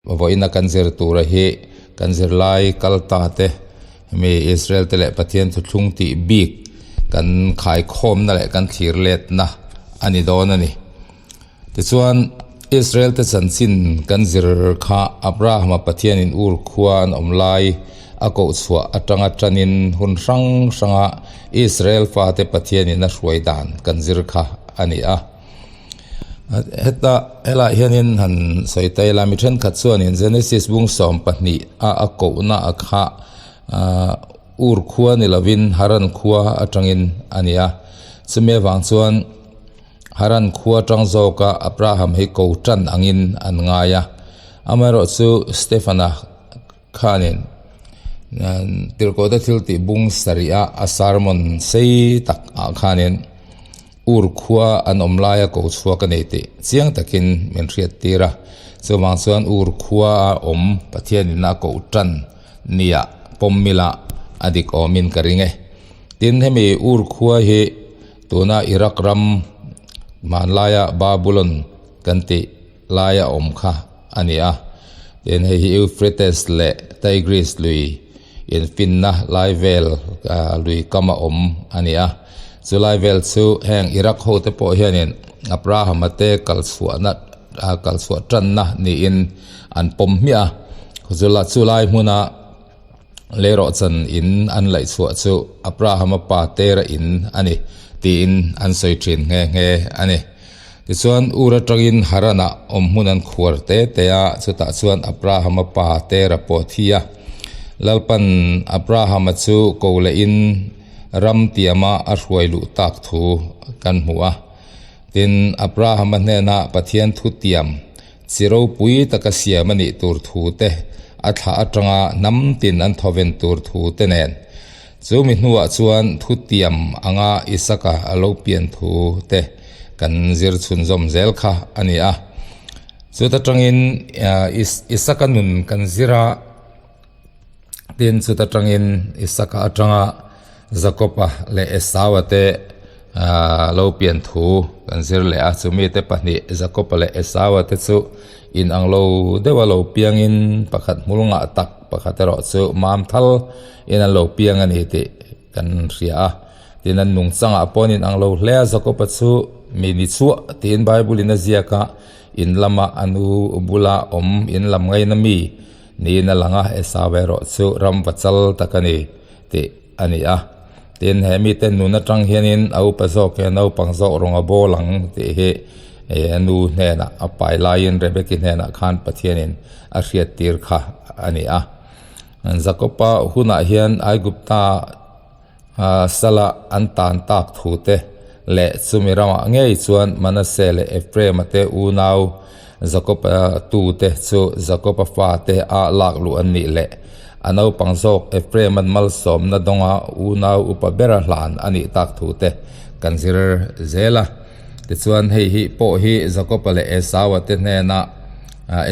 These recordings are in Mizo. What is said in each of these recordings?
Vawiina kan zir tura hi kan zirlai kal ta te mi Israel te leh Pathian thuthlung tih bik kan khaikhawmna leh kan thlir letna a ni dawn a ni. Tichuan Israel te chanchin kan zir kha Abrahama Pathianin Ur khua an awm lai a koh chhuah atanga tanin hun hrang hranga Israel fate Pathianin a hruai dan kan zir kha a ni a. Heta helaiah hianin han sawi ta ila mi thenkhat chuanin Genesis bung 12 a a kohna a kha ahh ur khua ni lovin Haran khua atangin a ni a chumi avang chuan Haran khua atang zawka Abraham hi ko tan angin an ngai a amaherawhchu Stefana khanin Tirhkohte thil tih bung sarih a a sermon sei tak ah khanin Ur khua an awm laia ko chhuak a nei tih chiang takin min hriat tir a, chuvang chuan Ur khua a awm Pathianin a koh tan nia pawm mila a dik awmin ka ring e. Tin, hemi Ur khua hi tuna Iraq ram hmanlaia Babulon kan tih laia awm kha a ni a, tin hei hi Euphrates leh Tigris lui infinna lai vel lui kama awm a ni a, chu lai vel chu heng Iraq ho te pawh hianin Abrahama te kalchhuahna kalchhuah tanna niin an pawm hmiah a, chu lai hmuna leirawhchan in an laihchhuah chu Abrahama pa tera in a ni tiin an sawi thin nghe nghe a ni. Tichuan, Ur atangin Haran-ah awm hmun an khuar te te a, chutah chuan Abrahama pa Tera pawh a thi a. Lalpan Abrahama chu ko lehin ram tiama a hruai luh tak thu kan hmu a. Tin, Abrahama hnenah Pathian thu tiam chi ropui taka siam a nih tur thu te, a thlah atanga hnam tin an thawven tur thu te nen. Chu mi hnuah chuan thu tiam anga Isaka a lo pian thu te kan zir chhunzawm zel kha a ni a. Chuta tangin Isaka nun kan zir a, tin chuta tangin Isaka atanga Jakob-a leh Esau-a te lo pian thu kan zir leh a. Chumite pahnih Jakob-a leh Esau-a te chu inang lo deuha lo piangin pakhat hmul ngah tak pakhat erawh chu mam thal in an lo piang a ni tih kan hria a. Tin an nungchangah pawh in ang lo hle a, Jakob-a chu mi ni chhuah tiin Bible in a ziak a, in lama a nu bula awm in lam ngaina mi niin a lang a, Esau erawh chu ram va chal tak a ni tih a ni a. Tin he mite nun atang hianin a upa zawk hian naupang zawk rawng a bawl ang tih hi a nu hnenah a pai laiin Rebeki hnenah khan Pathianin a hriattir kha a ni a. Jakob-a hunah hian Aigupta Sala an tan tak thu te leh chumi ramah ngei chuan Manase leh Ephraim-a te unau Jakob-a tute chu Jakob-a fate a lak luh an nih leh a naupang zawk Ephraim-a'n malsawmna dawnga unau upa bera hlan a nih tak thu te kan zir zel a. Tichuan hei hi pawh hi Jakob-a leh Esau-a te hnena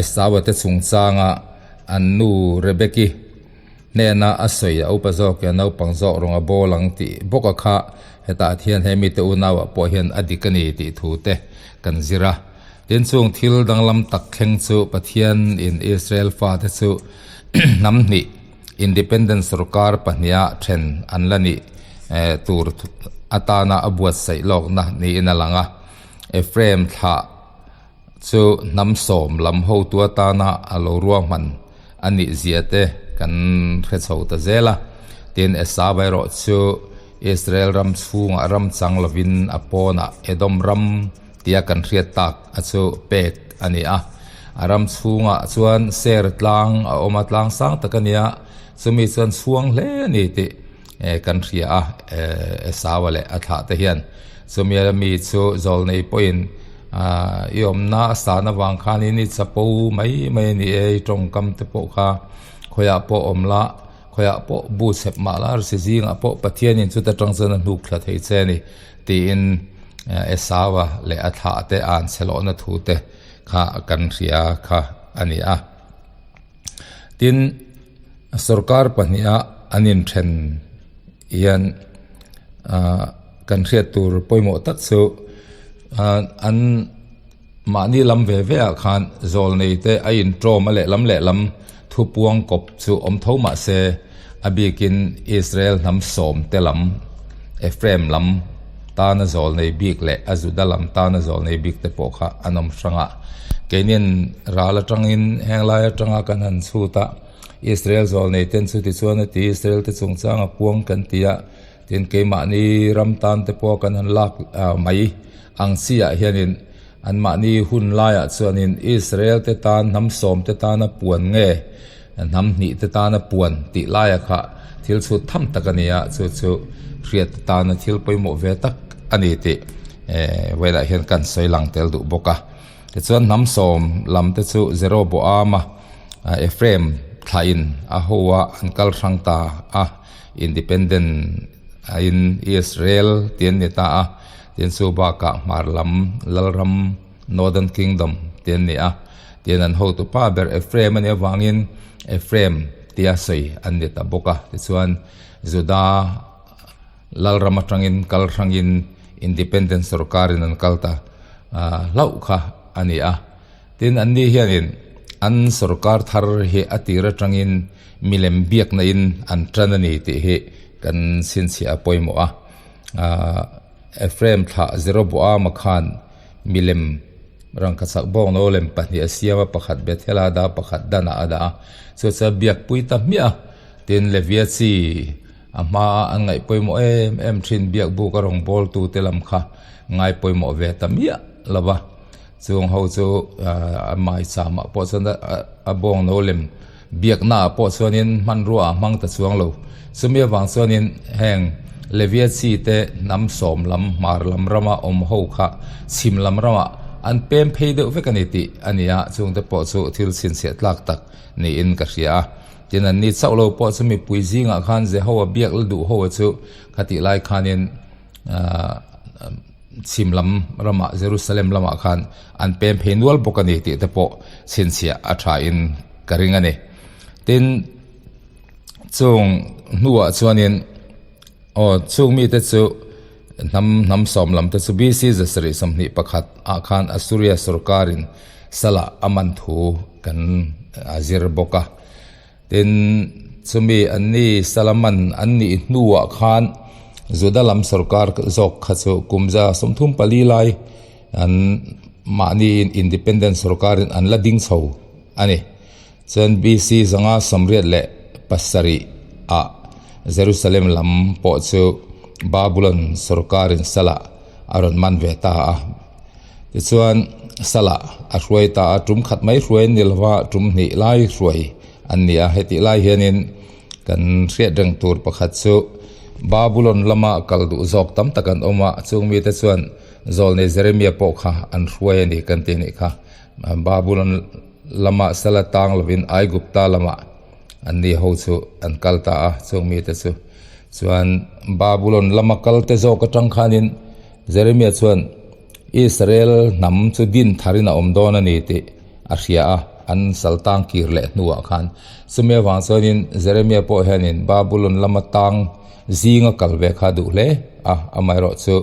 Esau-a te chungchanga an nu Rebeki Hnena a sawi a upa zawk hian naupang zawk rawng a bawl ang tih bawk a kha hetah hian he mite unauah pawh hian a dik a ni tih thu te kan zir a. Tin chung thil danglam tak thleng chu Pathian in Israel fate chu hnam hnih independent sorkar pahniha then an la nih tur atana a buatsaih lawkna niin a lang a. Ephraim thlah Chu hnam sawm lam hotu atana a lo ruahman a nih zia te kan hre chho ta zel a. Tin, Esau erawh chu Israel ram chhungah ram chang lovin a pawnah Edom ram tia kan hriat tak a chu pek a ni a. A ram chhungah chuan ser tlang a awm a, tlang sang tak a nia, chumi chuan chhuang hle a ni tih kan hria a, Esau-a leh a thlah te hian. Chumi mi chu zawlnei pawhin i awmna a san avang khanin i chapo mai mai a ni e, i tawngkam te pawh kha khawiah pawh awm la, khawiah pawh bu chhep mah la arsi zingah pawh Pathianin chuta tang chuan a hnuk thla thei che a ni tiin Esau-a leh a thlah te an chhe lawhna thu te kha kan hria kha a ni a. Tin, sorkar pahniha an inthen hian kan hriat tur pawimawh tak chu an. Mahni lam ve ve ah khan zawlnei te a inṭawm a lehlam lehlam thupuang kawp chu awm tho mah se, a bikin Israel hnam sawm te lam, Ephraim lam tana zawlnei bik leh a Juda lam tana zawlnei bik te pawh kha an awm hrang a. Keinin ral atangin heng lai atanga kan han chhut a, Israel zawlnei ten chuti chuan a ti, Israel te chungchang a puang kan ti a, Tin, keimahni ram tan te pawh kan han lak mai ang chi ah hianin anmahni hun laiah chuanin Israel te tan hnam sawm te tana puan nge hnam hnih te tana puan tih laia kha thil chhut tham tak a ni a, chu chu hriat tana thil pawimawh ve tak a ni tih velah hian kan sawi lang tel duh bawk a. Tichuan hnam sawm lam te chu Jeroboama Ephraim thlahin a ho a an kal hrang ta a. Independent in Israel tih an ni ta a, tin chu bakah hmar lam Lalram, Northern Kingdom, tih an ni a, tin an hotu pa ber Ephraim a nih avangin Ephraim tia sawi an ni ta bawk a, tichuan Juda Lalram atangin kal hrangin Independent sorkarin an kal ta hlauh kha a ni a. Tin, anni hianin an sorkar thar hi a tir atangin milem biakna in an tan a ni tih hi kan chhinchhiah a pawimawh a. Ephraim thlah Jeroboama khan milem rangkachak bawngno lem pahnih a siam a, pakhat Bethel-a a dah a, pakhat Dan-ah a dah a. Chu chuan biakpui ta hmiah a, tin Levia chi a hmaa an ngaih pawimawh em em thin biakbuk a rawngbawltute lam kha ngai pawimawh ve ta miah lo va. Chung ho chu a maicham ah pawh chuan a bawng no lem biakna ah pawh chuanin hmanrua ah hmang ta chuang lo. Chumi avang chuanin heng Levia chi te hnam sawm lam hmar lam rama awm ho kha chhim lam ramah an pem phei deuh vek a ni tih a ni a, chungte pawh chu thil chhinchhiah tlak tak niin ka hria a. Tin anni chauh lo pawh chu mipui zingah khan Jehoa biak la duh ho chu khatih lai khanin Chhim lam ramah Jerusalem lamah khan an pem phei nual bawk a ni tih te pawh chhinchhiah a tha in ka ring a ni. Tin, chung hnuah chuanin aw chung mite chu hnam hnam sawm lam te chu BC zasarih 21 ah khan Assuria sorkarin salah a man thu kan zir bawk a. Tin, chumi anni Salaman an nih hnuah khan Juda lam sorkar zawk kha chu kum 34 lai an mahniin independent sorkarin an la ding chho a ni. Chuan BC 587 ah Jerusalem lam pawh chu Babulon sorkarin salah a rawn man ve ta a. Tichuan, Salah a hruai ta a, tum khat mai hruai an ni lova, tum hnih lai hruai an ni a. Hetih lai hianin kan hriat reng tur pakhat chu Babulon lama kal duh zawk tam tak an awm a, chung mite chuan Zawlnei Jeremia pawh kha an hruai a ni kan ti anih kha. Babulon lama Salah tang lovin Aigupta lamah an ni ho chu an kal ta a, chung mite chu. Chuan Babulon lama kal te zawk atang khanin Jeremia chuan Israel hnam chu din tharin a awm dawn a ni tih a hria a, an sal tang kir leh hnuah khan. Chumi avang chuanin Jeremia pawh hianin Babulon lama tang zinga kal ve kha duh hle a, amaherawh chu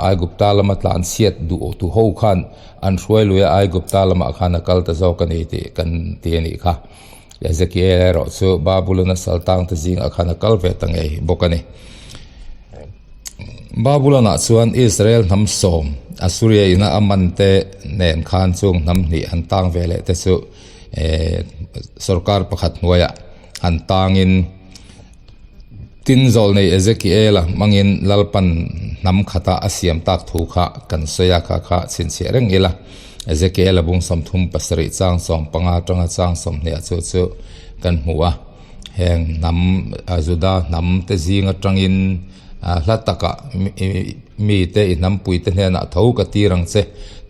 Aigupta lama tlan chhiat duh tu ho khan an hruai lui a, Aigupta lamah khan a kal ta zawk a ni tih kan ti a nih kha. Ezekiel erawh chu Babulon-a sal tangte zingah khan a kal ve ta ngei bawk a ni. Babulon-ah chuan Israel hnam sawm, Assuria ina a mante nen khan chung hnam hnih han tang ve leh te chu sorkar pakhat hnuaiah han tangin tin zawlnei Ezekiel-a hmangin Lalpan hnam khata a siam tak thu kha kan sawi a, kha kha chhinchhiah reng ila. Ezekiel-a bung 37 chang 15 atanga chang 20 chu chu kan hmu a. Heng hnam Juda hnam te zing atangin hla takah mite i hnampuite hnenah tho ka tir ang che,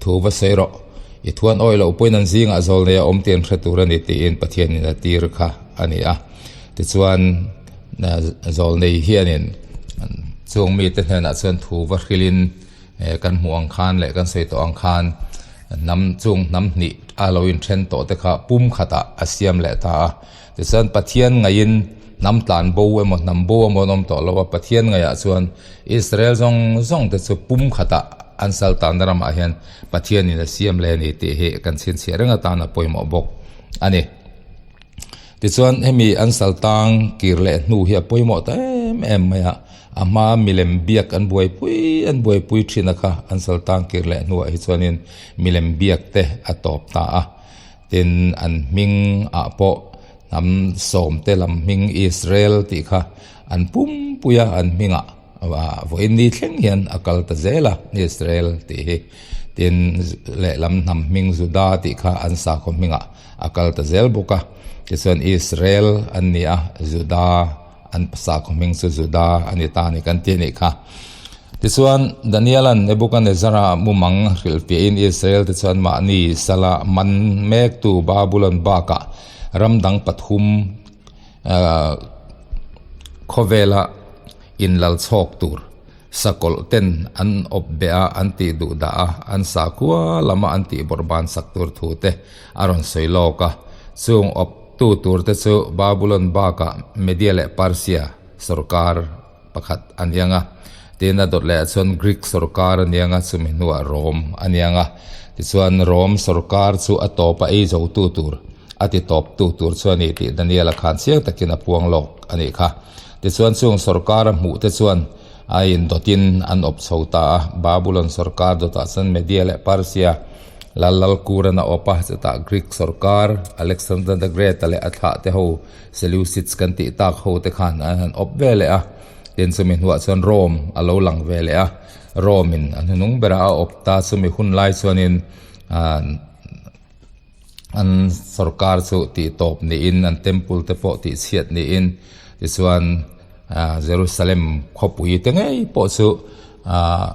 thu va sawi rawh. I thuan awih loh pawhin an zingah zawlnei a awm tih an hre tur a ni tiin Pathianin a tir kha a ni a. Tichuan zawlnei hianin chung mite hnenah chuan thu va hrilhin Kan hmuh ang khan leh kan sawi tawh ang khan hnam chung hnam hnih a lo inthen tawh te kha pum khatah a siam leh ta a. Tichuan Pathian ngaihin hnam tlan bo emaw hnam bo emaw an awm tawh lo a, Pathian ngaihah chuan Israel zawng zawng te chu pum khatah. an saltanna ramah hian Pathianin a siam leh a ni tih hi kan chhinchhiah reng atan a pawimawh bawk a ni. Tichuan hemi an saltang kir leh hnu hi a pawimawh ta em em mai a, a hma milem biak an buaipui an buaipui thin a kha an saltang kir leh hnuah hi chuanin milem biak te a tawp ta a. Tin an hming ah pawh hnam sawmte lam hming Israel tih kha an pumpui a an hmingah vawiin ni thleng hian a kal ta zel a Israel tih hi. Tin lehlam hnam hming Juda tih kha an sakhaw hmingah a kal ta zel bawk a. Tichuan Israel an ni a, Juda an sakhaw hming chu Juda a ni ta a ni kan tih a nih kha. Tichuan Daniela'n Nebuchadnezzar-a mumang hrilhfiahin Israel te chuan mahni sala man mektu Babulon bakah ram dang pathum khawvela inlal chhawk tur sakawlh ten an awp beh a, an tih duh dah a, an sakhua lama an tih bawrh ban sak tur thu te a rawn sawi lawk a. Chung awp tu tur te chu Babulon bakah Media leh Persia sorkar pakhat a niang a, tin a dawt leh ah chuan Greek sorkar a niang a, chumi hnuah Rome a niang a. Tichuan Rome sorkar chu a tawp a ei zo tu tur, a ti tawp tu tur chu a ni tih Daniel-a khan chiang takin a puang lawk a nih kha. Tichuan chung sorkar a hmuh te chuan a indawtin an awp chho ta a, Babulon sorkar dawtah chuan Media leh Persia lal lal Kuran a awp a, chutah Greek sorkar Alexander the Great-a leh a thlah te ho Seleucids kan tih tak ho te khan an han awp ve leh a, tin chumi hnuah chuan Rome a lo lang ve leh a, Rome in a hnunung berah a awp ta, chumi hun lai chuanin an sorkar chu tih tawp niin an temple te pawh tih chhiat niin tichuan Jerusalem khawpui te ngei pawh chu ah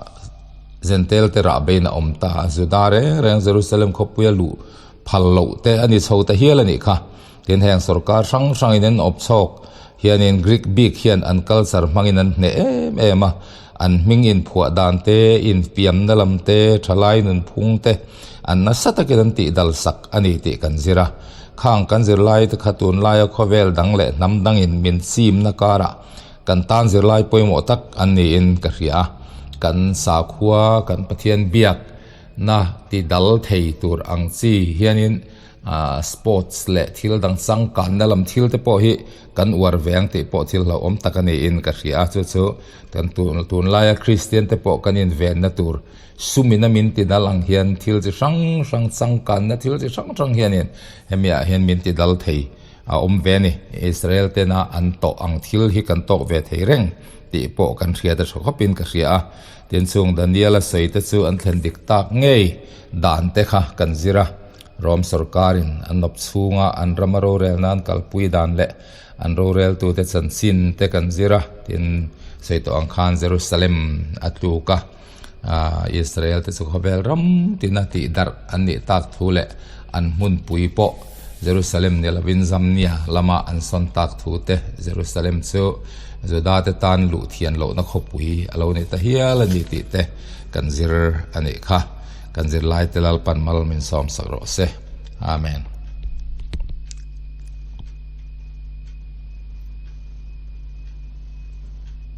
Jentail te rah beiin a awm ta a, Juda reng reng Jerusalem khawpuia luh phal loh te a ni chho ta hial a nih kha. Tin heng sorkar hrang hrangin an awp chhawk hianin Greek bik hian an culture hmangin an hneh em em a, an hming inphuah dan te, infiamna lam te, thalai nunphung te an nasa takin an tihdal sak a ni tih kan zir a. Khang kan zirlai te kha tunlaia khawvel dang leh hnam dangin min chimna karah kan tan zirlai pawimawh tak an niin ka hria a. Kan sakhua, kan Pathian biak na tidal thei tur ang chi hianin Ahh sports leh thil dang changkanna lam thil te pawh hi kan uar ve ang tih pawh thil hlauhawm tak a niin ka hria a, chu chu kan tunlaia Kristian te pawh kan invenna tur sumina min ti dal ang hian thil chi hrang hrang changkanna thil chi hrang hrang hianin hemi ah hian min ti dal thei a awm ve a ni. Israel tena an tawh ang thil hi kan tawk ve thei reng tih pawh kan hriat a tha khawpin ka hria a, tin chung Daniel-a sawi te chu an thlen dik tak ngei dan te kha kan zir a. Rom sorkarin an nawp chhunga an rama rorel nan kalpui dan leh an roreltute chanchin te kan zir a, tin sawi tawh ang khan Jerusalem a tluk a, Israel te chu khawvel ram tina tih darh an nih tak thu leh an hmunpui pawh Jerusalem ni lovin Zamnia lama an sawn tak thu te, Jerusalem chu Juda te tan luh thian lohna khawpui a lo ni ta hial a ni tih te kan zir a nih kha. Kan zirlaite Lalpan mal min sawmsak rawh se. Amen.